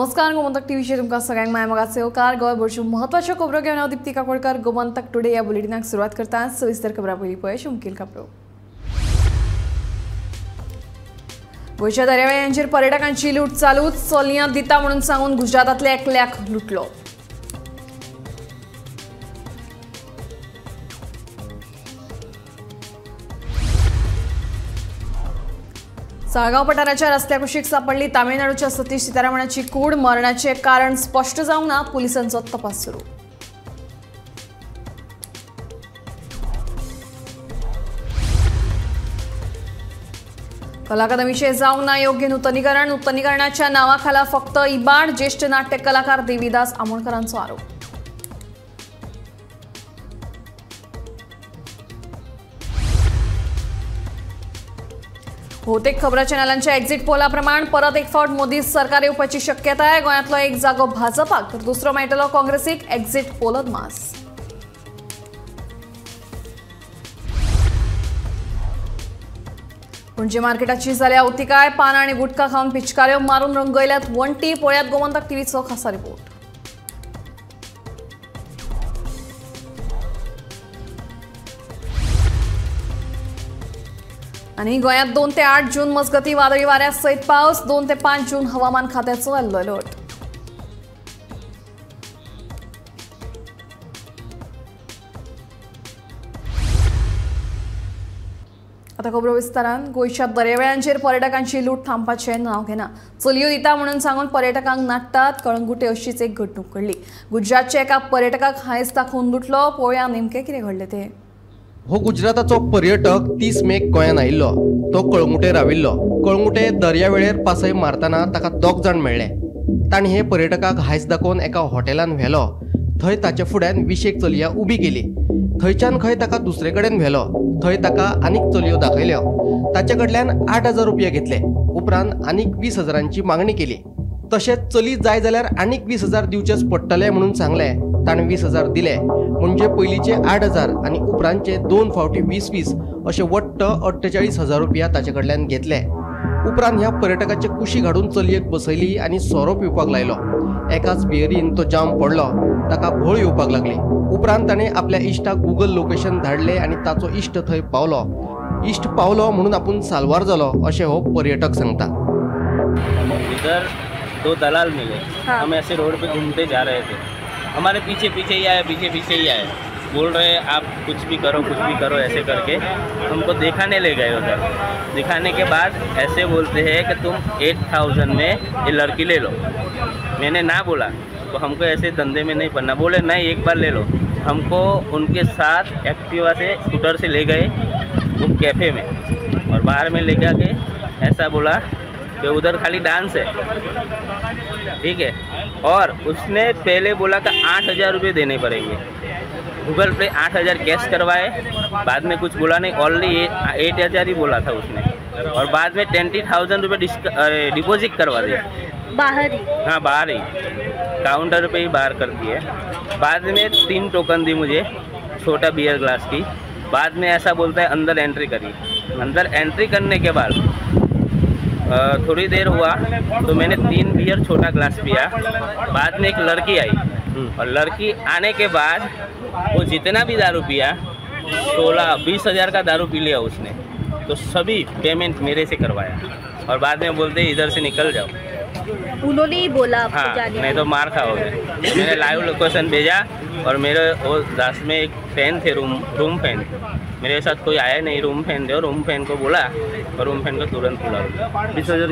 नमस्कार, गोमंतक टीव्हीचेर तुमकां सगळ्यांक माय मोगाचो येवकार. गोंयभरच्यो म्हत्वाच्यो खबरो घेवन हांव दीप्ती काकोडकर गोमंतक टुडे ह्या बुलेटिनाक सुरवात करता. सविस्तर खबरां पयलीं पळय मुखेल खबरो. गोंयच्या दर्यावेळांचेर पर्यटकांची लूट चालूच. चलयां दिता म्हणून सांगून गुजरातांतल्या एकल्याक लुटलो. साळगांव पठाराच्या रस्त्या कुशीक सापडली तामिळनाडूच्या सतीश सीतारामणाची कूड. मरणाचें कारण स्पश्ट जावंक ना. पुलिसांचो तपास सुरू. कला अकादमीचें जावंक ना योग्य नुतनीकरण. नुतनीकरणाच्या नांवाखाला फक्त इबाड. ज्येश्ठ नाट्य कलाकार देवीदास आमोणकरांचो आरोप. बहुतेक खबरां चॅनलांच्या एक्झिट पोलाप्रमाण परत एक फावट मोदी सरकार येवपाची शक्यताय. गोंयांतलो एक जागो भाजपाक तर दुसरो मेळटलो काँग्रेसीक. एक्झिट पोल अदमास. पणजे मार्केटाची जाल्या अवतिकाय. पानां आनी गुटखा खावन पिचकाऱ्यो मारून रंगयल्यात वण्टी. पळयात गोमंतक टीव्हीचो खासा रिपोर्ट. आनी गोंयांत 2 ते 8 जून मजगती वादळी वाऱ्या सयत पावस. 2 ते 5 जून हवामान खात्याचो येल्लो अलर्ट. आतां खबरो विस्तारान. गोंयच्या दर्यावेळांचेर पर्यटकांची लूट थांबपाचें नांव घेना. चलयो दिता म्हणून सांगून पर्यटकांक नाडटात. कळंगुटे अशीच एक घडणूक घडली. गुजरातच्या एका पर्यटकाक हांयस दाखोवन लुटलो. पळोवया नेमकें कितें घडलें तें. हो गुजराताचो पर्यटक 30 मेक गोंयांत आयिल्लो. तो कळंगुटे राविल्लो. कळंगुटे दर्यावेळेर पासय मारतना ताका 2 जाण मेळ्ळे. तांणी हे पर्यटकाक हांयस दाखोवन एका हॉटेलान व्हेलो. थंय ताच्या फुड्यान 20 चलयां उबी केली. थंयच्यान खंय ताका दुसरे कडेन व्हेलो. थंय ताका आनीक चलयो दाखयल्यो. ताचे कडल्यान 8,000 रुपया घेतले. उपरांत आनीक 20,000ची मागणी केली. तशेंच चली जाय जाल्यार आनीक 20,000 दिवचेच पडटले म्हणून सांगलें. ताणें 20,000 दिले. म्हणजे पयलींचे 8,000 आनी उपरांतचे 2 फावटी 20-20 अशे वट्ट 48,000 रुपया ताचे कडल्यान घेतले. उपरांत ह्या पर्यटकाचे कुशीक हाडून चलयेक बसयली आनी सोरो पिवपाक लायलो. एकाच बियरीन तो जाम पडलो. ताका घोळ येवपाक लागली. उपरांत ताणें आपल्या इश्टाक गुगल लोकेशन धाडलें आनी ताचो इश्ट थंय पावलो. इश्ट पावलो म्हणून आपूण साल्वार जालो अशें हो पर्यटक सांगता. इधर 2 दलाल मिले. हाँ। हम ऐसे रोड पे घूमते जा रहे थे. हमारे पीछे पीछे ही आए, पीछे पीछे ही आए. बोल रहे आप कुछ भी करो, कुछ भी करो, ऐसे करके हमको दिखाने ले गए उधर. दिखाने के बाद ऐसे बोलते हैं कि तुम 8,000 में ये लड़की ले लो. मैंने ना बोला तो हमको ऐसे धंधे में नहीं पड़ना. बोले नहीं एक बार ले लो. हमको उनके साथ एक्टिवा से स्कूटर से ले गए वो कैफ़े में और बाहर में ले जाके ऐसा बोला कि उधर खाली डांस है, ठीक है. और उसने पहले बोला कि 8,000 रुपये देने पड़ेंगे. गूगल पे 8,000 कैश करवाए. बाद में कुछ बोला नहीं. ओनली 8,000 ही बोला था उसने. और बाद में 20,000 रुपये डिपॉजिट करवा दिए बाहर ही. हाँ, बाहर ही, काउंटर पे ही बाहर कर दिए. बाद में 3 टोकन दी मुझे छोटा बियर ग्लास की. बाद में ऐसा बोलता है अंदर एंट्री करी. अंदर एंट्री करने के बाद थोड़ी देर हुआ तो मैंने 3 बियर छोटा ग्लास पिया. बाद में एक लड़की आई और लड़की आने के बाद वो जितना भी दारू पिया 16-20 हज़ार का दारू पी लिया उसने. तो सभी पेमेंट मेरे से करवाया और बाद में बोलते इधर से निकल जाओ. उन्होंने ही बोला आपको? हाँ, जाने नहीं तो मार खाओगे. मैंने लाइव लोकेशन भेजा और मेरे वो दास में एक फैन थे, रूम फैन. मेरे साथ कोई आया नहीं. रूम फैन थे और रूम फैन को बोला और रूम फैन को तुरंत बुला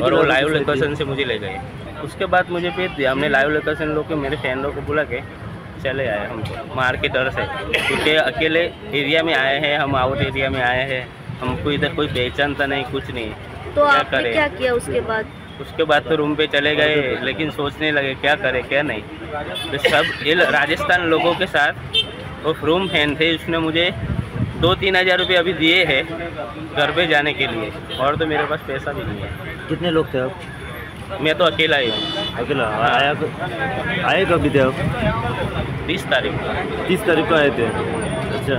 और वो लाइव लोकेशन से मुझे ले गए. उसके बाद मुझे भेज दिया. हमने लाइव लोकेशन लोग के मेरे फैन लोग को बुला के चले आए हमको मार के डर से, क्योंकि अकेले एरिया में आए हैं हम, आउट एरिया में आए हैं. हमको इधर कोई पहचानता नहीं, कुछ नहीं. तो आपने क्या किया उसके बाद? उसके बाद तो रूम पे चले गए, लेकिन सोचने लगे क्या करें क्या नहीं. तो सब ये राजस्थान लोगों के साथ वो रूम फैन थे, उसने मुझे 2-3 हज़ार रुपये अभी दिए हैं घर पे जाने के लिए. और तो मेरे पास पैसा भी नहीं है. कितने लोग थे आप? मैं तो अकेला ही हूँ। अकेला आया? आए कभी थे आप? 30 तारीख को। 30 तारीख को आए थे। अच्छा,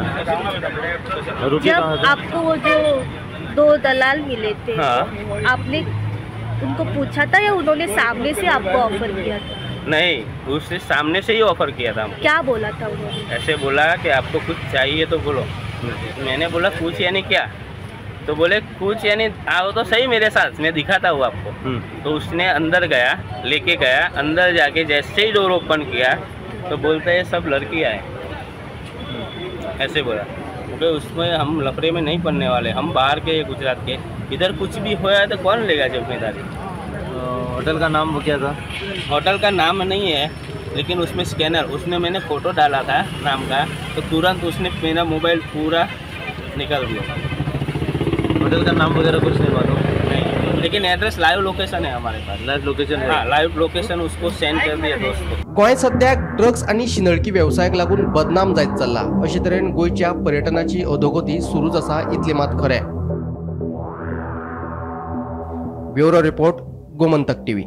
रुके जब कहाँ थे? आपको वो जो 2 दलाल मिले थे, हाँ, आपने उनको पूछा था या उन्होंने सामने से आपको ऑफर किया था? नहीं, उसने सामने से ही ऑफर किया था। क्या बोला था उन्होंने? ऐसे बोला कि आपको कुछ चाहिए तो बोलो। मैंने बोला कुछ यानी क्या? तो बोले कुछ यानी आओ तो सही मेरे साथ, मैं दिखाता हूँ आपको। तो उसने अंदर गया, लेके गया, अंदर जाके जैसे ही डोर ओपन किया तो बोलते हैं सब लड़की आए, ऐसे बोला। क्योंकि उसमें हम लफड़े में नहीं पड़ने वाले, हम बाहर के, गुजरात के, इधर कुछ भी होया तो कौन लेगा जिम्मेदारी। होटल का नाम वो क्या था? होटल का नाम नहीं है, लेकिन उसमें स्कैनर, उसने मैंने फ़ोटो डाला था नाम का, तो तुरंत उसने मेरा मोबाइल पूरा निकाल दिया। होटल का नाम वगैरह कुछ नहीं मालूम? नहीं, लेकिन एड्रेस लाइव लोकेशन है हमारे पास। लाइव लोकेशन है? हाँ, लाइव लोकेशन उसको सेंड कर दिया दोस्तों। गोंय सद्याक ड्रग्स आनी शिंदळकी वेवसायाक लागून बदनाम जायत चल्ला। अशे तरेन गोंयच्या पर्यटनाची अधोगती सुरूच आसा इतलें मात खरें। Bureau report, Gomantak TV.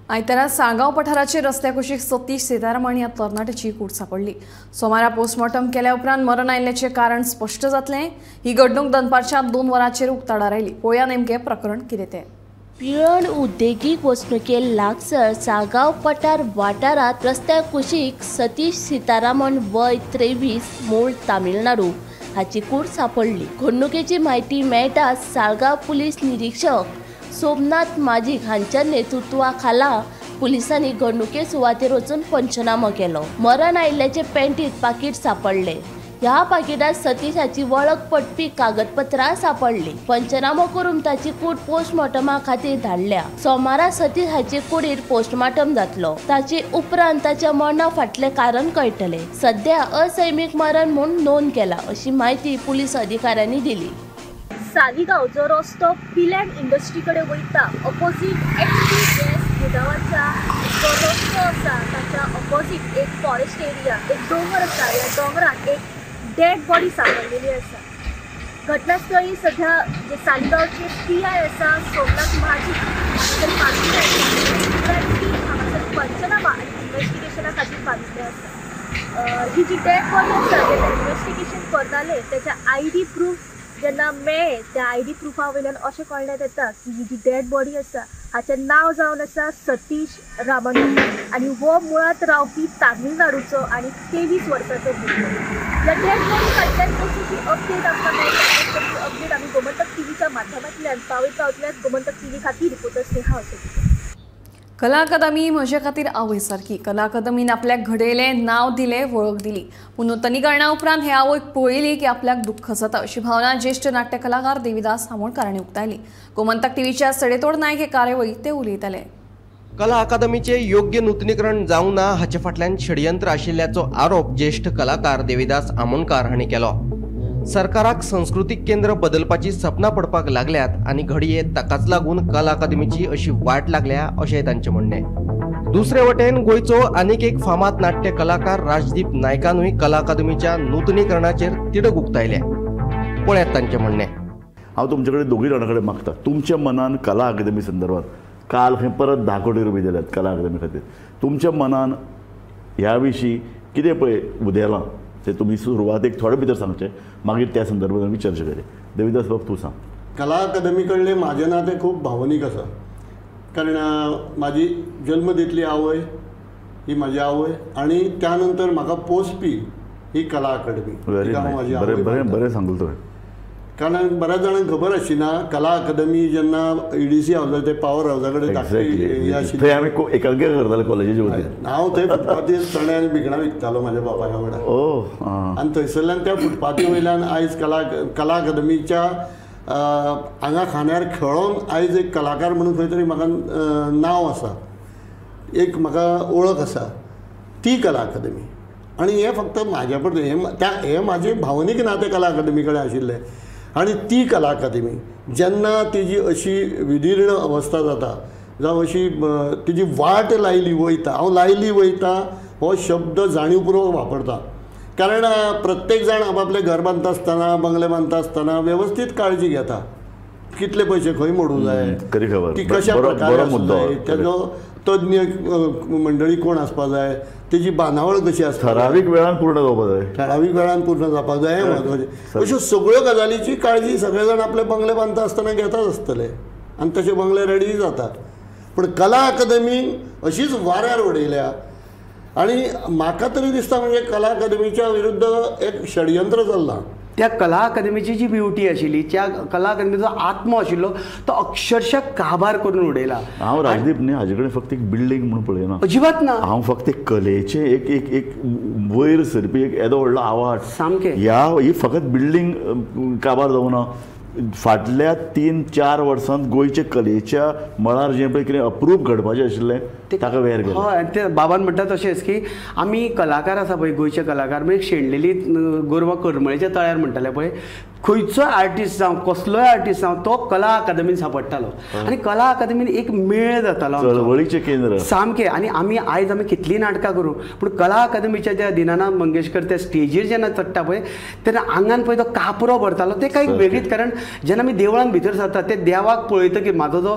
आयतारा साळगांव पठाराचेर रस्त्या कुशीक सतीश सीतारामन ह्या तरणाट्याची कूड सांपडली। सोमारा पोस्टमॉर्टम केल्या उपरांत मरण आयिल्ल्याचें कारण स्पश्ट जातलें। ही घडणूक दनपारच्या 2 वरांचेर उक्ताडार आयली। पळोवया नेमकें प्रकरण कितें तें। पिळर्ण उद्देगीक वसणुके लागसर साळगांव पठार वाठारांत रस्त्या कुशीक सतीश सीतारामन वय 23 मूळ तामिळनाडू हाची कूड सांपडली। घडणुकेची म्हायती मेळटाच साळगांव पुलीस निरीक्षक सोमनाथ माजीक हांच्या नेतृत्वा खाला पुलिसांनी घडणुके सुवातेर वचून पंचनामो केलो। मरण आयिल्ल्याचे पेंटीत पाकीट सांपडले। ह्या पाकिटात सतीश हाची वळख पटपी कागदपत्रां सांपडली। पंचनामो करून ताची कूड पोस्टमॉर्टमा खातीर धाडल्या। सोमारा सतीश हाचे कुडीर पोस्टमॉर्टम जातलो। ताचे उपरांत ताच्या मरणा फाटलें कारण कळटलें। सध्या असैमीक मरण म्हूण नोंद केला अशी म्हायती पुलीस अधिकाऱ्यांनी दिली। सालिगांव जो रस्तो पिलँड इंडस्ट्री कडेन वयता, ऑपोजीट एच पी गॅस गोदावाच्या जो रस्तो आसा ताच्या ऑपोजीट एक फॉरेस्ट एरिया, एक दोंगर आसा। ह्या दोंगरान एक डेड बॉडी सांपडलेली आसा। घटनास्थळी सध्या जे सालिगांवचे पी I आसा सोमनाथ महाजीक हांगासर पाविल्ले आसा। टीम हांगासर पंचनामा आनी इन्वेस्टिगेशना खातीर पाविल्ले आसा। ही जी डेड बॉडी आसा जेन्ना इन्वेस्टिगेशन करताले त्याच्या I D proof जेन्ना मेळ्ळें त्या I D प्रुफा वयल्यान अशें कळण्यात येता की ही जी डेड बॉडी आसा हाचें नांव जावन आसा सतीश रामन आनी हो मुळांत रावपी तामिळनाडूचो आनी 23 वर्सांचो भुरगो। ह्या डेड बॉडी फाटल्यान कशी अपडेट आमकां मेळटा तशी अपडेट आमी गोमंतक टीव्हीच्या माध्यमांतल्यान पावयत रावतल्यान। गोमंतक टीव्ही खातीर रिपोर्टर स्नेहा असोती। कला अकादमी म्हजे खातीर आवय सारकी। कला अकादमीन आपल्याक घडयलें, नांव दिलें, वळख दिली। पूण नुतनीकरणा उपरांत हे आवयक पळयली की आपल्याक दुख्ख जाता अशी भावना ज्येश्ठ नाट्य कलाकार देवीदास आमोणकार हांणी उक्तायली। गोमंतक टीव्हीच्या सडेतोड नायक हे कार्यावळीत ते उलयताले। कला अकादमीचे योग्य नुतनीकरण जावंक ना हाचे फाटल्यान षडयंत्र आशिल्ल्याचो आरोप ज्येश्ठ कलाकार देवीदास आमोणकार हांणी केलो। सरकाराक संस्कृतीक केंद्र बदलपाची सपनां पडपाक लागल्यात आनी घडये ताकाच लागून कला अकादमीची अशी वाट लागल्या अशें तांचें म्हणणें। दुसरे वटेन गोंयचो आनीक एक फामाद नाट्य कलाकार राजदीप नायकानूय कला अकादमीच्या नुतनीकरणाचेर तिडक उक्तायल्या। पळयात तांचें म्हणणें। हांव तुमचे कडेन दोगूय जाणां कडेन मागता, तुमच्या मनान कला अकादमी संदर्भात काल खंय परत 10 कोटी रुपया दिल्यात कला अकादमी खातीर, तुमच्या मनान ह्या विशीं कितें पळय उदेलां ते तुमी सुरवातेक थोडे भितर सांगचें, मागीर त्या संदर्भात आमी चर्चा करूया। देवीदास बाब तूं सांग। कला अकादमी कडलें म्हाजें नातें खूब भावनीक आसा, कारण म्हाजी जल्म दितली आवय ही म्हाजी आवय आनी त्या नंतर म्हाका पोसपी ही कला अकादमी। बरें बरें सांगलें तुवें, कारण बऱ्याच जाणांक खबर आशिना कला अकादमी जेन्ना ईडीसी हावजाचे पावर हावजा कडेन धाकटी थंय आमी एकांकी करताले कॉलेजीचे वतीन। हांव थंय फुटपाथीर चणे आनी भिकणां विकतालो म्हाज्या बापाय वांगडा आनी थंयसरल्यान त्या फुटपाथी वयल्यान आयज कला अकादमीच्या हांगा खांद्यार खेळोन आयज एक कलाकार म्हणून खंय तरी म्हाका नांव आसा, एक म्हाका वळख आसा, ती कला अकादमी। आनी हें फक्त म्हाज्या परतें हें म्हाजें भावनीक नातें कला अकादमी कडेन आशिल्लें। आनी ती कला अकादमी जेन्ना तेजी अशी विदीर्ण अवस्था जाता जावं अशी तेजी वाट लायली वयता, हांव लायली वयता हो शब्द जाणीवपूर्वक वापरता, कारण प्रत्येक जाण आपआपलें घर बांदता आसतना बंगले बांदता आसतना वेवस्थीत काळजी घेता, कितले पयशे खंय मोडूंक जाय, ती कशा प्रकारे आसूंक जाय, तेजो तज्ञ मंडळी कोण आसपा जाय, तेजी बांदावळ कशी आसता, ठरावीक वेळान पूर्ण जावपाक जाय, ठरावीक वेळान पूर्ण जावपाक जाय, हें म्हत्वाचें. अश्यो सगळ्यो गजालीची काळजी सगळे जाण आपले बंगले बांदता आसतना घेताच आसतले आनी तशे बंगले रेडी जातात. पूण कला अकादमी अशीच वाऱ्यार उडयल्या आनी म्हाका तरी दिसता म्हणजे कला अकादमीच्या विरुद्ध एक षडयंत्र चल्लां. त्या कला अकादमीची जी ब्युटी आशिल्ली, त्या कला अकादमीचो आत्मो आशिल्लो तो अक्षरशः काबार करून उडयला. हांव राजदीप न्ही हाजे कडेन फक्त एक बिल्डींग म्हणून पळयना, अजिबात ना. हांव फक्त एक कलेचें एक एक एक वयर सरपी एक येदो व्हडलो आवाज सामकें. ह्या ही फकत बिल्डींग काबार जावना, फाटल्या 3-4 वर्सांत गोंयचे कलेच्या मळार जें पळय कितें अप्रूप घडपाचें आशिल्लें ताका वेर गेलें. हय, आनी ते बाबान म्हणटा तशेंच की आमी कलाकार आसा पळय, गोंयचे कलाकार म्हणजे शेणलेली गोरवां करमळेच्या तळ्यार म्हणटाले पळय, खंयचोय आर्टिस्ट जावं कसलोय आर्टिस्ट जावं तो कला अकादमीन सांपडटालो आनी कला अकादमीन एक मेळ जातालो, चळवळीचें केंद्र सामकें. आनी आमी आयज आमी कितलीं नाटकां करूं पूण कला अकादमीच्या ज्या दिनानाथ मंगेशकर त्या स्टेजीर जेन्ना चडटा पळय तेन्ना आंगान पळय तो कापरो भरतालो, ते कांय वेगळीच. कारण जेन्ना आमी देवळान भितर सरता ते देवाक पळयतकीर म्हाजो जो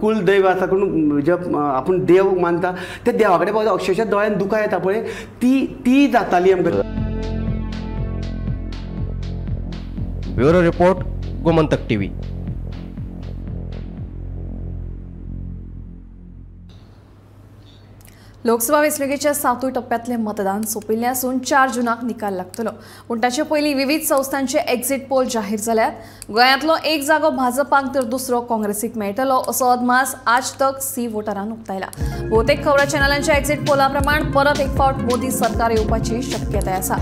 कुलदैव आसा कोण जे आपूण देव मानता त्या देवा कडेन पळय अक्षरशः दोळ्यान दुकां येता पळय, ती ती जाताली आमकां. Bureau report, Gomantak TV. Lok Sabha वेंचणुकेच्या 7व्या टप्प्यांतलें मतदान सोंपिल्लें आसून 4 जूनाक निकाल लागतलो. पूण ताचे पयलीं विविध संस्थांचे एक्झिट पोल जाहीर जाल्यात. गोंयांतलो एक जागो भाजपाक तर दुसरो काँग्रेसीक मेळटलो असो अदमास आज तक सी वोटरान उक्तायला. भोवतेक खबरां चॅनलांच्या एक्झिट पोला प्रमाण परत एक फावट मोदी सरकार येवपाची शक्यताय आसा.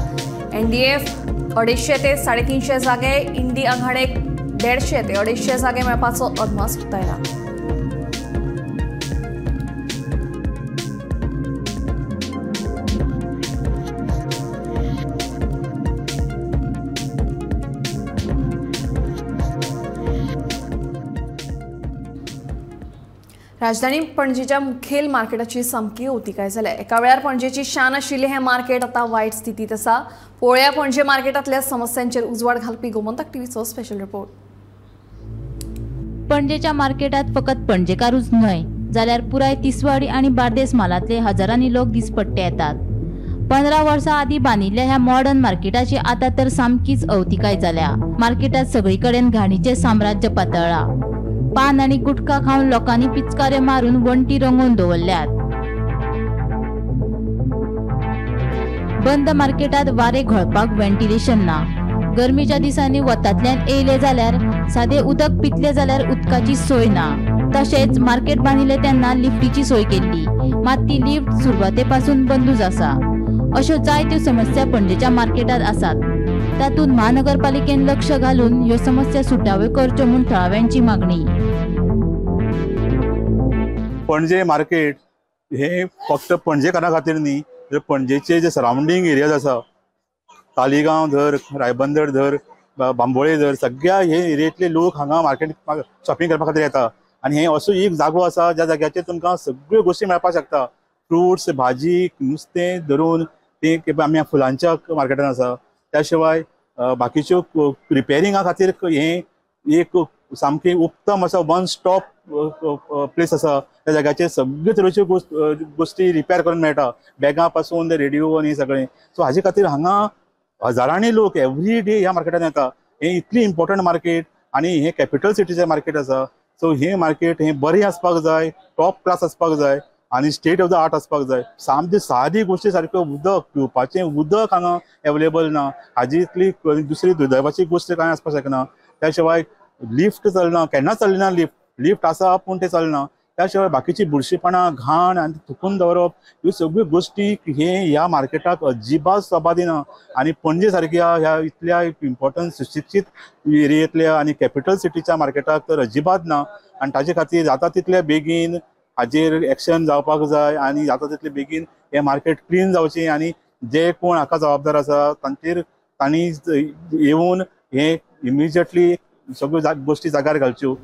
एनडीएफ 250 ते 350 जागे, इंडी आघाडेक 150 ते 250 जागे मेळपाचो अदमास उक्तायला. राजधानी पणजेच्या मुखेल मार्केटाची सामकी अवतिकाय जाल्या. एका वेळार पणजेची शान आशिल्लें हें मार्केट आतां वायट स्थितींत आसा. पळोवया पणजे मार्केटांतल्या समस्यांचेर उजवाड घालपी गोमंतक टीव्हीचो स्पेशल रिपोर्ट. पणजेच्या मार्केटात फकत पणजेकारूच न्हय जाल्यार पुराय तिसवाडी आनी बार्देस म्हालांतले हजारांनी लोक दिसपट्टे येतात. 15 वर्सां आदीं बांदिल्ल्या ह्या मॉडर्न मार्केटाची आतां तर सामकीच अवतिकाय जाल्या. मार्केटात सगळी कडेन घाणीचें साम्राज्य पातळ्ळां. पान आनी गुटखा खावन लोकांनी पिचकारे मारून वण्टी रंगोवन दवरल्यात. बंद मार्केटात वारें घोळपाक व्हेंटिलेशन ना. गरमेच्या दिसांनी वतांतल्यान येयले जाल्यार सादें उदक पितले जाल्यार उदकाची सोय ना. तशेंच मार्केट बांदिल्लें तेन्ना लिफ्टीची सोय केल्ली, मात ती लिफ्ट सुरवाते पासून बंदूच आसा. अश्यो जायत्यो समस्या पणजेच्या मार्केटात आसात. तातूंत महानगरपालिकेन लक्ष घालून ह्यो समस्या सुटाव्यो करच्यो म्हूण थळाव्यांची मागणी. पणजे मार्केट हे फक्त पणजेकारां खातीर न्ही, तर पणजेचे जे सरावंडींग एरियाज आसा, तालिगांव धर, रायबंदर धर, बांबोळे धर, सगळ्या हे एरियेंतले लोक हांगा मार्केट शॉपिंग करपा खातीर येता. आनी हे असो एक जागो आसा ज्या जाग्याचेर तुमकां सगळ्यो गोश्टी मेळपाक शकता. फ्रुट्स, भाजी, नुस्तें धरून ते आमी फुलांच्या मार्केटान आसा. त्या शिवाय बाकीच्यो रिपेरिंगा खातीर हे एक सामकें उत्तम असो वन स्टॉप प्लेस आसा. त्या जाग्याचेर सगळ्यो तरेच्यो गोश्टी रिपेर करून मेळटा, बॅगां पासून रेडिओ आनी सगळें. सो हाजे खातीर हांगा हजारांनी लोक एवरी डे ह्या मार्केटान येता. हें इतली इम्पॉर्टंट मार्केट आनी हें कॅपिटल सिटीचें मार्केट आसा. सो हें मार्केट हें बरें आसपाक जाय, टॉप क्लास आसपाक जाय आनी स्टेट ऑफ the art आसपाक जाय. सामकी सादी गोश्टी सारक्यो उदक पिवपाचें उदक हांगा एवेलेबल ना, हाजी इतली दुसरी दुर्दैवाची गोश्ट कांय आसपाक शकना. त्या शिवाय लिफ्ट चलना, केन्नाच चलना लिफ्ट, लिफ्ट आसा पूण तें चलना. त्या शिवाय बाकीची बुरशीपणां, घाण आनी थुकून दवरप, ह्यो सगळ्यो गोश्टी हे ह्या मार्केटाक अजिबात सोबा दिना. आनी पणजे सारक्या ह्या इतल्या इम्पॉर्टंट सुशिक्षीत एरियेंतल्या आनी कॅपिटल सिटीच्या मार्केटाक तर अजिबात ना. आनी ताजे खातीर जाता तितल्या बेगीन हाजेर एक्शन जावपाक जाय आनी जाता तितले बेगीन हें मार्केट क्लीन जावचें आनी जे कोण हाका जबाबदार आसा तांचेर तांणी येवन हें इमिजिएटली सगळ्यो गोश्टी जाग्यार घालच्यो.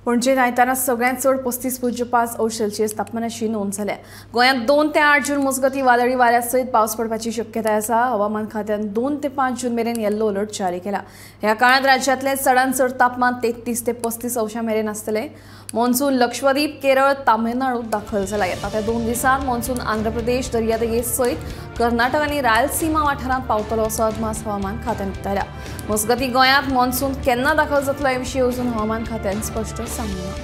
पणजे आयतारा सगळ्यांत चड 35.5 अंश सेल्सियस तापमानाची नोंद जाल्या. गोंयांत 2 ते 8 जून मजगतीं वादळी वाऱ्या सयत पावस पडपाची शक्यताय आसा. हवामान खात्यान 2 ते 5 जून मेरेन येल्लो अलर्ट जारी केला. ह्या काळांत राज्यांतलें चडांत चड तापमान 33 ते 35 अंशां मेरेन आसतलें. मॉन्सून लक्षद्वीप, केरळ, तामिळनाडूत दाखल जाला. येता त्या 2 दिसांत मॉन्सून आंध्र प्रदेश, दर्यादेगे सयत कर्नाटक आनी रायलसीमा वाठारांत पावतलो असो अदमास हवामान खात्यान उक्तायला. मजगतीं गोंयांत मॉन्सून केन्ना दाखल जातलो हे विशीं अजून हवामान खात्यान स्पश्ट सांगूंक ना.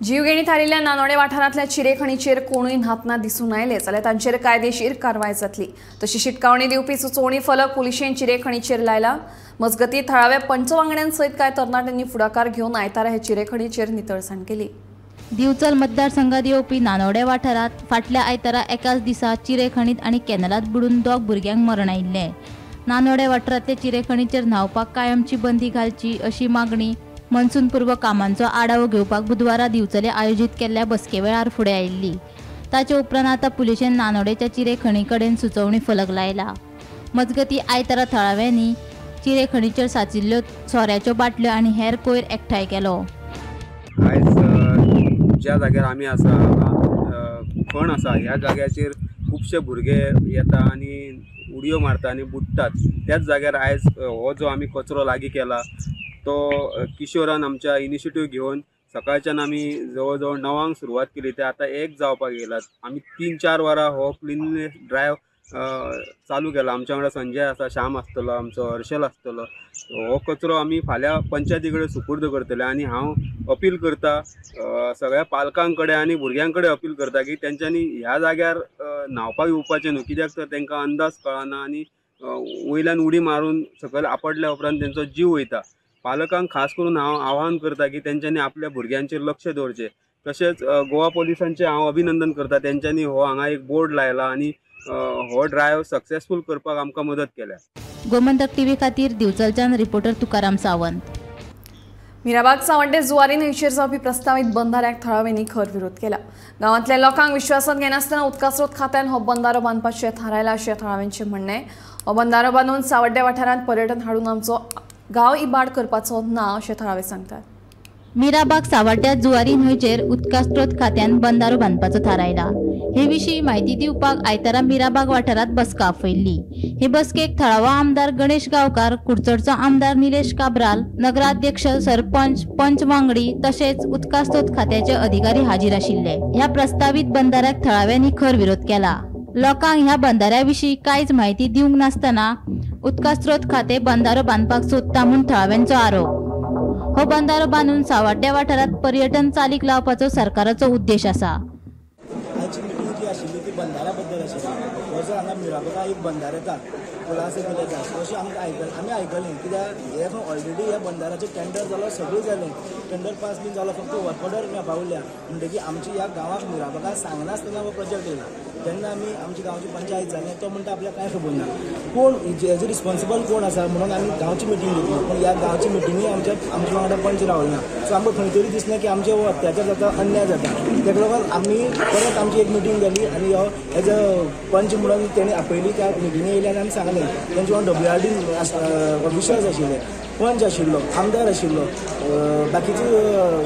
जीवघेणी थारिल्ल्या नानोडे वाठारांतल्या चिरेखणीचेर कोणूय न्हातना दिसून आयले जाल्यार तांचेर कायदेशीर कारवाय जातली. तशी शिटकावणी दिवपी सुचोवणी फलक पुलिशेन चिरेखणीचेर लायला. मजगतीं थळाव्या पंचवांगड्यां सयत कांय तरणाट्यांनी फुडाकार घेवन आयतारा हे चिरेखणीचेर नितळसाण केली. दिवचल मतदारसंघात येवपी नानोडे वाठारांत फाटल्या आयतारा एकाच दिसा चिरेखणीत आनी कॅनलांत बुडून 2 भुरग्यांक मरण आयिल्लें. नानोडे वाठारांतले चिरेखणीचेर न्हांवपाक कायमची बंदी घालची अशी मागणी मनसून पूर्व कामांचो आढावो घेवपाक बुधवारा दिवचले आयोजीत केल्ल्या बसके वेळार फुडें आयिल्ली. ताचे उपरांत आतां पुलिशेन नानोडेच्या चिरेखणी कडेन सुचोवणी फलक लायला. मजगतीं आयतारा थळाव्यांनी चिरेखणीचेर सांचिल्ल्यो सोऱ्याच्यो बाटल्यो आनी हेर कोयर एकठांय केलो. आयज ज्या जाग्यार आमी आसा खण आसा ह्या जाग्याचेर खुबशे भुरगे येता आनी उडयो मारता आनी बुडटात. त्याच जाग्यार आयज हो जो आमी कचरो लागीं केला तो किशोरान आमच्या इनिशिएटीव घेवन सकाळच्यान आमी जवळ जवळ 9 सुरवात केली ते आतां 1 जावपाक येयलात. आमी 3-4 वरां हो क्लिननेस ड्रायव चालू केला. आमच्या वांगडा संजय आसा, श्याम आसतलो, आमचो हर्षल आसतलो. हो कचरो आमी फाल्यां पंचायती कडेन सुपूर्द करतले आनी हांव अपील करता सगळ्या पालकां कडेन आनी भुरग्यां कडेन अपील करता की तेंच्यांनी ह्या जाग्यार न्हांवपाक येवपाचें न्हू, कित्याक तर तेंकां अंदाज कळना आनी वयल्यान उडी मारून सकयल आपडल्या उपरांत तेंचो जीव वयता. पालकांक खास करून हांव आवाहन करता की तेंच्यांनी आपल्या भुरग्यांचेर लक्ष दवरचें. तशेंच गोवा पोलिसांचें हांव अभिनंदन करता, तेंच्यांनी हो हांगा एक बोर्ड लायला आनी हो ड्रायव्ह सक्सेसफूल करपाक आमकां मदत केल्या. गोमंतक टीव्ही खातीर दिवचलच्यान रिपोर्टर तुकाराम सावंत. मिराबाग सावड्डे जुवारी न्हंयचेर जावपी प्रस्तावीत बंधाऱ्याक थळाव्यांनी खर विरोध केला. गांवांतल्या लोकांक विश्वासांत घेनासतना उदकास्रोत खात्यान हो बंधारो बांदपाचें थारायला अशें थळाव्यांचें म्हणणें. हो बंधारो बांदून सावड्डे वाठारांत पर्यटन हाडून आमचो गांव इबाड करपाचो ना अशें थळावे सांगतात. मिराबाग सावड्ड्या जुवारी न्हंयचेर उदकास्रोत खात्यान बंधारो बांदपाचो थारायला. हे विशीं म्हायती दिवपाक आयतारा मिराबाग वाठारांत बसका आपयल्ली. हे बसकेक थळावो आमदार गणेश गांवकार, कुडचडचो आमदार निलेश काब्राल, नगराध्यक्ष, सरपंच, पंच वांगडी तशेंच उदकास्रोत खात्याचे अधिकारी हाजीर आशिल्ले. ह्या प्रस्तावीत बंधाऱ्याक थळाव्यांनी खर विरोध केला. लोकांक ह्या बंधाऱ्या विशीं कांयच म्हायती दिवंक नासतना उदकास्रोत खातें बंधारो बांदपाक सोदता म्हूण थळाव्यांचो आरोप. हो बंधारो बांदून सावड्ड्या वाठारांत पर्यटन चालीक लावपाचो सरकाराचो उद्देश आसा. आयची मिटींग जी आशिल्ली ती बंधाऱ्या बद्दल आशिल्ली. हो जो हांगा मिराबागा एक बंधार येता पुलासे येता अशें आमकां आयकलें, आमी आयकलें कित्याक हे ऑलरेडी ह्या बंधाराचें टेंडर जालो, सगळें जालें, टेंडर पास बीन जालो, फक्त वर्क ऑर्डर मेळपा उरल्या. म्हणटकीर आमची ह्या गांवाक मिराबागा सांगनासतना हो प्रोजेक्ट येयला. तेन्ना आमी आमची गांवची पंचायत जाली, तो म्हणटा आपल्याक कांय खबर ना, कोण हेजो रिस्पॉन्सिबल कोण आसा म्हणून आमी गांवची मिटींग घेतली. पूण ह्या गांवची मिटिंगे आमच्या आमच्या वांगडा पंच रावले ना. सो आमकां खंय तरी दिसलें की आमचे हो अत्याचार जाता, अन्याय जाता. तेका लागून आमी परत आमची एक मिटींग जाली आनी हो एज अ पंच म्हणून तेणी आपयली. त्या मिटिंगे येयले आनी आमी सांगलें तेंचे वांगडा WRD officers आशिल्ले, पंच आशिल्लो, आमदार आशिल्लो, बाकीचे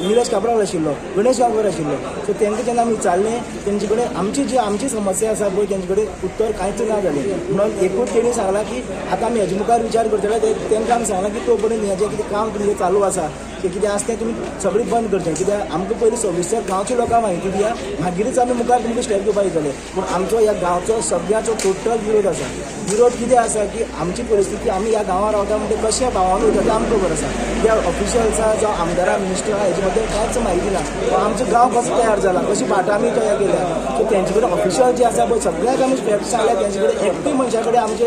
निलेश काब्राल आशिल्लो, गणेश गांवकर आशिल्लो. सो तेंकां जेन्ना आमी विचारलें तेंचे कडेन आमची जी आमची समस्या आसा पळय तेंचे कडेन उत्तर कांयच ना जालें. म्हणून एकूच तेणी सांगलां की आतां आमी हेजे मुखार विचार करतले. तेंकां आमी सांगलां की तो पर्यंत हेजें कितें काम तुमचें चालू आसा तें कितें आसा तें तुमी सगळें बंद करचें, कित्याक आमकां पयलीं सविस्तर गांवच्या लोकांक म्हायती दिया, मागीरच आमी मुखार तुमकां स्टेप घेवपाक येतले. पूण आमचो ह्या गांवचो सगळ्यांचो टोटल विरोध आसा. विरोध कितें आसा की आमची परिस्थिती, आमी ह्या गांवांत रावता म्हणटा कशें भावान वयता तें आमकां खबर आसा. त्या ऑफिशियल्सां जावं आमदारां मिनिस्टरां हेजे बद्दल कांयच म्हायती ना. आमचो गांव कसो तयार जाला, कशी भाटां आमी तयार केल्या, सो तेंचे कडेन ऑफिशियल जे आसा पळय सगळ्यांक आमी स्टेप सांगल्या, तेंचे कडेन एकटी मनशा कडेन आमचे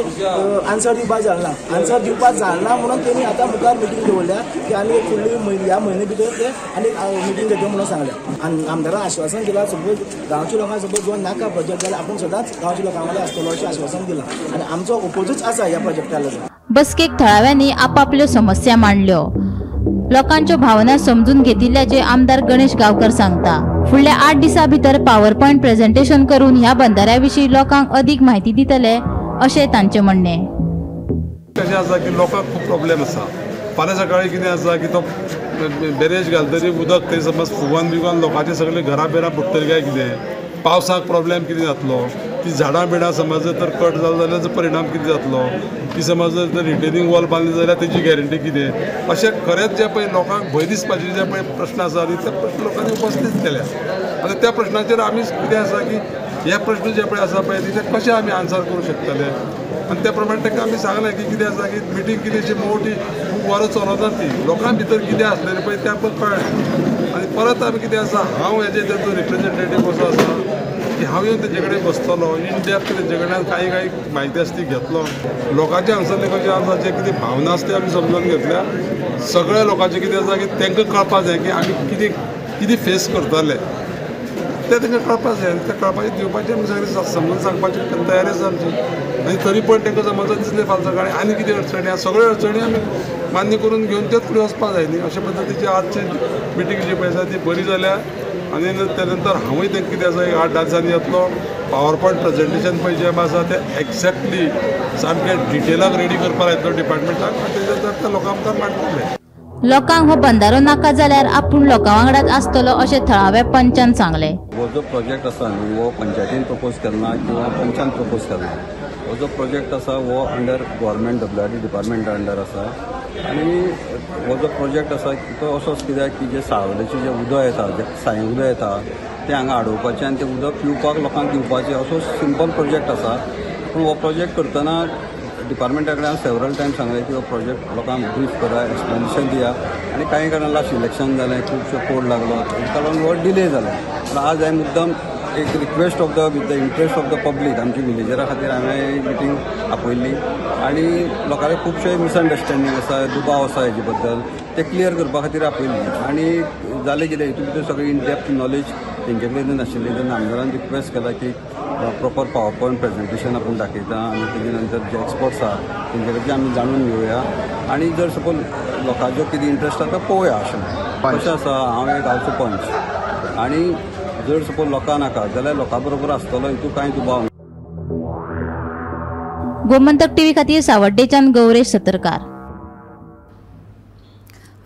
आन्सर दिवपाक जालें ना. आन्सर दिवपाक जालें ना म्हणून तेणी आतां मुखार मिटींग दवरल्या की आनी फुडली ह्या म्हयने भितर ते आनी मिटींग घेतले म्हणून सांगलें. आनी आमदारान आश्वासन दिलां सपोज गांवच्या लोकांक सपोज जो नाका प्रोजेक्ट जाल्यार आपूण सदांच गांवच्या लोकां वांगडा आसतलो अशें आश्वासन दिलां आनी आमचो ओपोजूच आसा ह्या प्रोजेक्टा लागून. बसकेक थळाव्यांनी आपापल्यो समस्या मांडल्यो. लोकांच्यो भावना समजून घेतिल्ल्याचे आमदार गणेश गावकर सांगता. फुडल्या 8 दिसां भितर पावर पॉयंट प्रेझेंटेशन करून ह्या बंधाऱ्या विशीं लोकांक अधिक म्हायती दितले अशें तांचें म्हणणें. कशें आसा की लोकांक खूब प्रॉब्लेम आसा. फाल्यां सकाळीं कितें आसा की तो बॅरेज घालतरी उदक थंय समज फुगोन बिगोन लोकांचे सगळे घरां बिरां बुडटलीं काय कितें, पावसाक प्रॉब्लेम कितें जातलो, ती झाडां बिडां समज जर कट जाल जाल्यार ताचो परिणाम कितें जातलो, ती समज जर रिटेनिंग वॉल बांदली जाल्यार तेजी गॅरंटी कितें, अशें खरेंच जे पळय लोकांक भंय दिसपाचे जे पळय प्रश्न आसा आनी ते प्रश्न लोकांनी उपस्थीत केल्या. आनी त्या प्रश्नाचेर आमी कितें आसा की हे प्रश्न जे पळय आसा पळय ते कशें आमी आन्सर करूं शकतले. आनी त्या प्रमाणे तांकां आमी सांगलें की कितें आसा की मिटींग कितें अशी मोठी खूब वरां चलना ती, लोकां भितर कितें आसलेलें पळय तें आमकां कळ्ळें. आनी परत आमी कितें आसा, हांव हेजे ताचो रिप्रेजेंटेटीव असो आसा की हांव येवन तेजे कडेन बसतलो, इन डेप्थ तेजे कडल्यान कांय कांय म्हायती आसा ती घेतलो. लोकांचे हांगसरले कशें आसा जे कितें भावना आसा ती आमी समजून घेतल्या. सगळ्या लोकांचें कितें आसा की तांकां कळपा जाय की आमी कितें कितें फेस करतले तें तांकां कळपा जाय आनी तें कळपाचें दिवपाचें आमी सगळें समजून सांगपाची तयारी आसा आमची. आनी तरी पण तांकां समज दिसलें फाल्यां सकाळीं आनी कितें अडचणी आसा सगळ्यो अडचणी आमी मान्य करून घेवन तेच फुडें वचपाक जाय न्ही. अशे पद्दतीची आजची मिटींग जी पळय आसा ती बरी जाल्या. आनी त्या नंतर हांवूय तांकां कितें आसा एक 8-10 दिसांनी येतलो. पावर पॉयंट प्रेजेंटेशन पळय जें आसा तें एक्झॅक्टली सामकें डिटेलाक रेडी करपाक लायतलो डिपार्टमेंटाक आनी तेच्या नंतर त्या लोकां मुखार मांडटले. लोकांक हो बंधारो नाका जाल्यार आपूण लोकां वांगडाच आसतलो अशें थळाव्या पंचान सांगलें. हो जो प्रोजेक्ट आसा न्हू हो पंचायतीन प्रपोज केला किंवा पंचान प्रपोज केला. हो जो प्रोजेक्ट आसा हो अंडर गव्हर्मेंट WRD डिपार्टमेंटा अंडर आसा. आनी हो जो प्रोजेक्ट आसा तो असोच कित्याक की जे सावलेचें जें उदक येता, जें सायें उदक येता तें हांगा आडोवपाचें आनी तें उदक पिवपाक लोकांक दिवपाचें असो सिंपल प्रोजेक्ट आसा. पूण हो प्रोजेक्ट करतना डिपार्टमेंटा कडेन हांव सेवरल टायम सांगलें की हो प्रोजेक्ट लोकांक ब्रीफ करा, एक्सप्लेनेशन दिया. आनी कांय कारणान लास्ट इलेक्शन जालें, खुबशे कोड लागलो, ताका लागून हो डिले जालो. पूण आज हांवें मुद्दम एक request of the with the interest of the public आमच्या विलेजरा खातीर हांवें मिटींग आपयल्ली आनी लोकांले खुबशे मिसअंडरस्टँडींग आसा, दुबाव आसा हेजे बद्दल, ते क्लियर करपा खातीर आपयल्ली. आनी जालें कितें हितून भितर सगळी इन डेप्थ नॉलेज तेंचे कडेन नाशिल्ली. तेन्ना आमदारान रिक्वेस्ट केला की प्रॉपर पावर पॉयंट प्रेजेंटेशन आपूण दाखयता आनी तेजे नंतर जे एक्सपर्ट्स आहा तेंचे कडच्यान आमी जाणून घेवया आनी जर सपोज लोकांचो कितें इंट्रस्ट आसा तो पळोवया. अशें कशें आसा, हांव एक गांवचो पंच आनी जर सपोज लोकां नाका जाल्यार लोकां बरोबर आसतलो हितून कांय दुबाव. गोमंतक टीव्ही खातीर सावड्डेच्यान Gauresh Satarkar.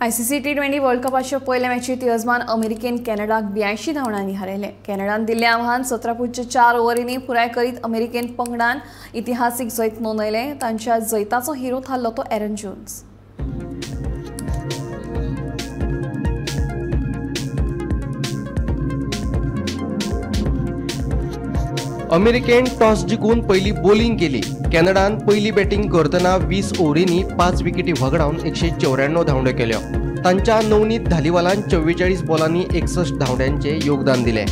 ICC T20 world कपाच्या पयल्या मॅचीत यजमान अमेरिकेन कॅनडाक 82 धांवड्यांनी हारयलें. कॅनडान दिल्लें आव्हान 17.4 ओव्हरींनी पुराय करीत अमेरिकेन पंगडान इतिहासीक जैत नोंदयलें. तांच्या जैताचो हिरो थारलो तो एरन जोन्स. अमेरिकेन टॉस जिखून पयली बॉलिंग केली. कॅनडान पयली बॅटिंग करतना 20 ओव्हरींनी 5 विकेटी व्हगडावन 194 धांवड्यो केल्यो. तांच्या नवनीत धालिवालान 44 बॉलांनी 61 धांवड्यांचे योगदान दिलें.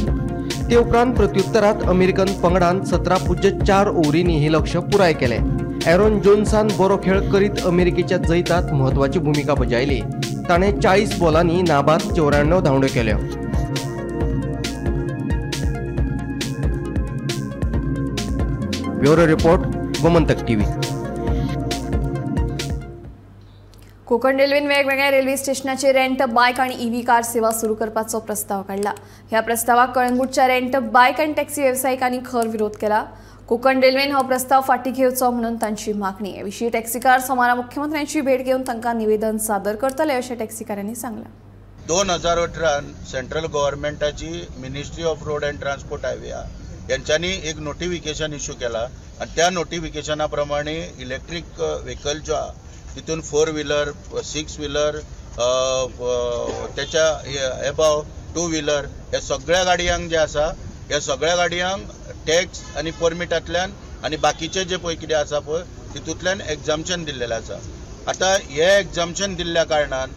ते उपरांत प्रत्युत्तरात अमेरिकन पंगडान 17.4 ओव्हरींनी हे लक्ष पुराय केलें. एरॉन जोन्सान बरो खेळ करीत अमेरिकेच्या जैतात म्हत्वाची भुमिका बजायली. ताणें 40 बॉलांनी नाबाद 94 धांवड्यो केल्यो. Bureau report, Gomantak TV. Konkan रेल्वेन वेगवेगळ्या रेल्वे स्टेशनाचे रेंट बायक आणि ईव्ही कार सेवा सुरू करपाचो प्रस्ताव काडला. ह्या प्रस्तावाक कळंगूटच्या रेंट बायक आणि टॅक्सी वेवसायिकांनी खर विरोध केला. कोकण रेल्वेन हो प्रस्ताव फाटी घेवचो म्हणून तांची मागणी. हे विशीं टॅक्सीकार सोमारा मुख्यमंत्र्यांची भेट घेवन तांकां निवेदन सादर करतले अशें टॅक्सीकारांनी सांगलां. 2018 सेंट्रल गव्हर्मेंटाची ministry of road and transport highway यांच्यांनी एक नोटिफिकेशन इश्यू केला आणि त्या नोटिफिकेशना प्रमाणे इलेक्ट्रीक व्हेकल जो आहा तितून 4 व्हिलर, 6 व्हिलर, त्याच्या एबाव 2 व्हिलर ह्या सगळ्या गाडयांक जे आसा ह्या सगळ्या गाडयांक टॅक्स आनी परमिटांतल्यान आनी बाकीचे जे पळय कितें आसा पळय तितूंतल्यान एग्जाम्शन दिल्लेलें आसा. आतां हे एग्जाम्शन दिल्ल्या कारणान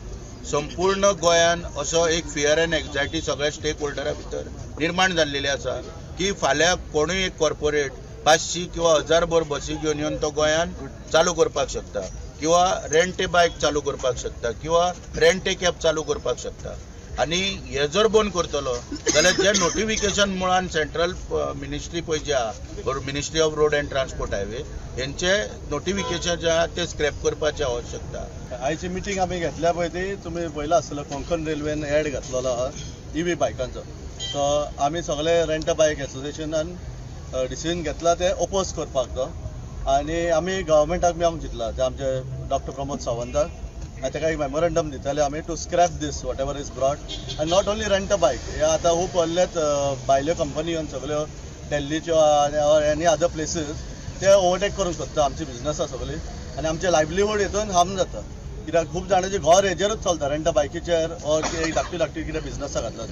संपूर्ण गोंयान असो एक फियर एंड एन्जायटी सगळ्या स्टेक होल्डरा भितर निर्माण जाल्लेली आसा की फाल्यां कोणूय एक कॉर्पोरेट 500 किंवा 1000 बसी घेवन येवन तो गोंयान चालू करपाक शकता किंवा रेंट ए बायक चालू करपाक शकता किंवा रेंट ए कॅब चालू करपाक शकता. आनी हे जर बंद करतलो जाल्यार जे नोटिफिकेशन मुळान सेंट्रल मिनिस्ट्री पळय जे आहा ministry of road and transport highway हेंचे नोटिफिकेशन जे आहा ते स्क्रॅप करपाची आवश्यकता. आयची मिटींग आमी घेतल्या पळय ती तुमी पळयला आसतलो कोंकण रेल्वेन एड घातलेलो आहा ईव्ही बायकांचो. सो आमी सगळे रेंट बायक एसोसिएशनान डिसिजन घेतला ते ओपोज करपाक तो आनी आमी गव्हर्मेंटाक मेळोंक चिंतला ते आमचे डॉक्टर प्रमोद सावंताक आनी ताका एक मेमोरंडम दितले आमी to scrap this whatever is brought. आनी not only rent a bike, हे आतां खूब व्हडलेच भायल्यो कंपनी येवन सगळ्यो दिल्लीच्यो आनी एनी अदर प्लेसीस ते ओवरटेक करूंक सोदता आमची बिजनसा सगळी आनी आमचें लायवलीहूड हितून हार्म जाता कित्याक खूब जाणांचें घर हेजेरूच चलता रेंट अ बायकीचेर ऑर एक धाकटी धाकटी कितें बिजनसा घातला.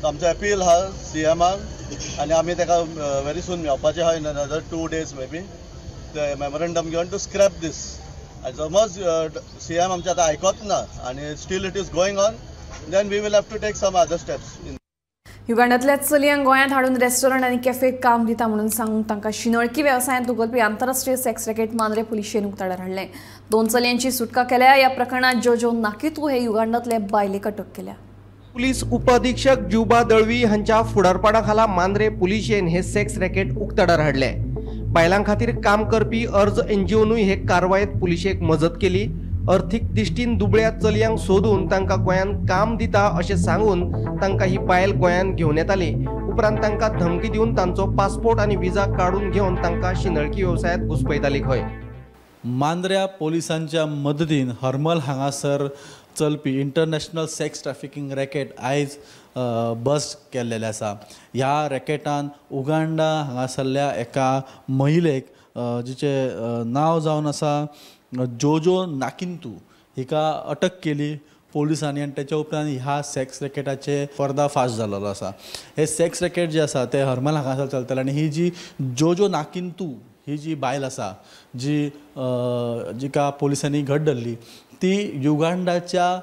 सो आमचो अपील आहा सी एमाक आनी आमी ताका व्हेरी सून मेळपाचें आहा in another 2 days maybe ते मेमोरंडम घेवन टू स्क्रॅप दीस. आनी समज सी एम आमचें आतां आयकोत ना आनी still it is going on then we will have to take some other steps. युगांडांतल्या चलयांक गोंयांत हाडून रेस्टॉरंट आनी कॅफेत काम दिता म्हणून सांगून तांकां शिनळकी वेवसायांत उगलपी आंतरराष्ट्रीय सेक्स रॅकेट मांद्रे पुलिशेन उक्ताडार हाडलें. 2 चलयांची सुटका केल्या. ह्या प्रकरणांत जोजो नाकितू हे युगांडांतले बायलेक अटक केल्या. पुलीस उपअधीक्षक जुबा दळवी हांच्या फुडारपणा खाला मांद्रे पुलिशेन हे सेक्स रॅकेट उक्ताडार हाडले. बायलां खातीर काम करपी अर्ज एनजीओनूय हे कारवायेत पुलिशेक मजत केली. अर्थीक दृश्टीन दुबळ्या चलयांक सोदून तांकां गोंयांत काम दिता अशें सांगून तांकां ही बायल गोंयांत घेवन येताली. उपरांत तांकां धमकी दिवन तांचो पासपोर्ट आनी विजा काडून घेवन तांकां शिंदळकी वेवसायांत घुसपयताली खंय. मांद्र्या पोलिसांच्या मदतीन हरमल हांगासर चलपी इंटरनॅशनल सेक्स ट्रॅफिकींग रॅकेट आयज बस्ट केल्लेलें आसा. ह्या रॅकेटान उगांडा हांगासरल्या एका महिलेक जिचें नांव जावन आसा जोजो नाकिंतू हिका अटक केली पोलिसांनी आनी तेच्या उपरांत ह्या सेक्स रॅकेटाचे पर्दाफाश जाल्लो आसा. हे सेक्स रॅकेट जे आसा ते हरमल हांगासर चलताले आनी ही जी जोजो नाकिंतू ही जी बायल आसा जी जिका पोलिसांनी घट धरली ती युगांडाच्या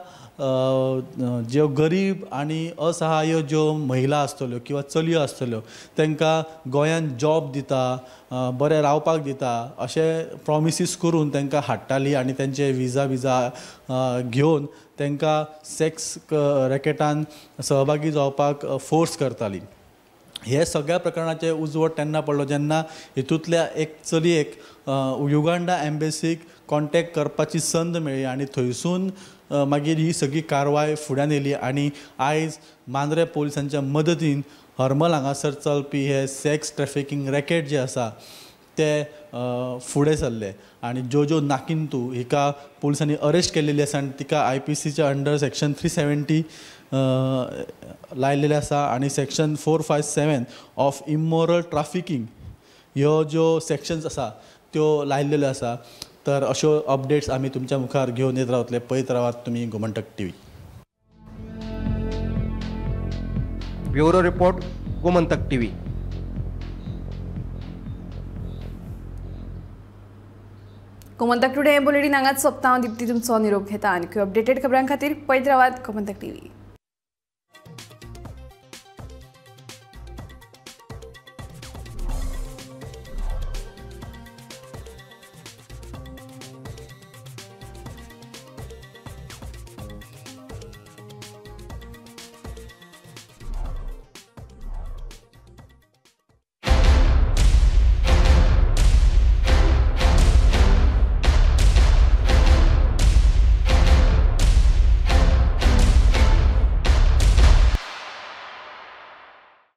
ज्यो गरीब आनी असहाय्य ज्यो महिला आसतल्यो किंवा चलयो आसतल्यो तांकां गोंयांत जॉब दिता, बरें रावपाक दिता अशें प्रोमिसीस करून तांकां हाडटाली आनी तांचे विजा घेवन तांकां सेक्स रॅकेटान सहभागी जावपाक फोर्स करताली. हे सगळ्या प्रकरणाचे उजवड तेन्ना पडलो जेन्ना हितूंतल्या एक चलयेक युगांडा एम्बेसीक कॉन्टेक्ट करपाची संद मेळ्ळी आनी थंयसून मागीर ही सगळी कारवाय फुड्यान येयली आनी आयज मांद्रे पोलिसांच्या मदतीन हरमल हांगासर चलपी हे सेक्स ट्रॅफिकींग रॅकेट जे आसा ते फुडें सरले आनी जोजो नाकिंतू हिका पोलिसांनी अरेस्ट केल्लेली आसा आनी तिका आय.पी.सीच्या अंडर सेक्शन 370 लायलेलें आसा आनी सेक्शन 457 ऑफ इमोरल ट्राफिकींग ह्यो ज्यो सेक्शन्स आसा त्यो लायलेल्यो आसा. तर अश्यो अपडेट्स आमी तुमच्या मुखार घेवन येत रावतले. पळयत रावात तुमी Gomantak TV. Bureau report, Gomantak TV. Gomantak today हे बुलेटीन हांगाच सोंपता. हांव दीप्ती तुमचो निरोप घेता आनी अपडेटेड खबरां खातीर पळयत रावात गोमंतक टीव्ही.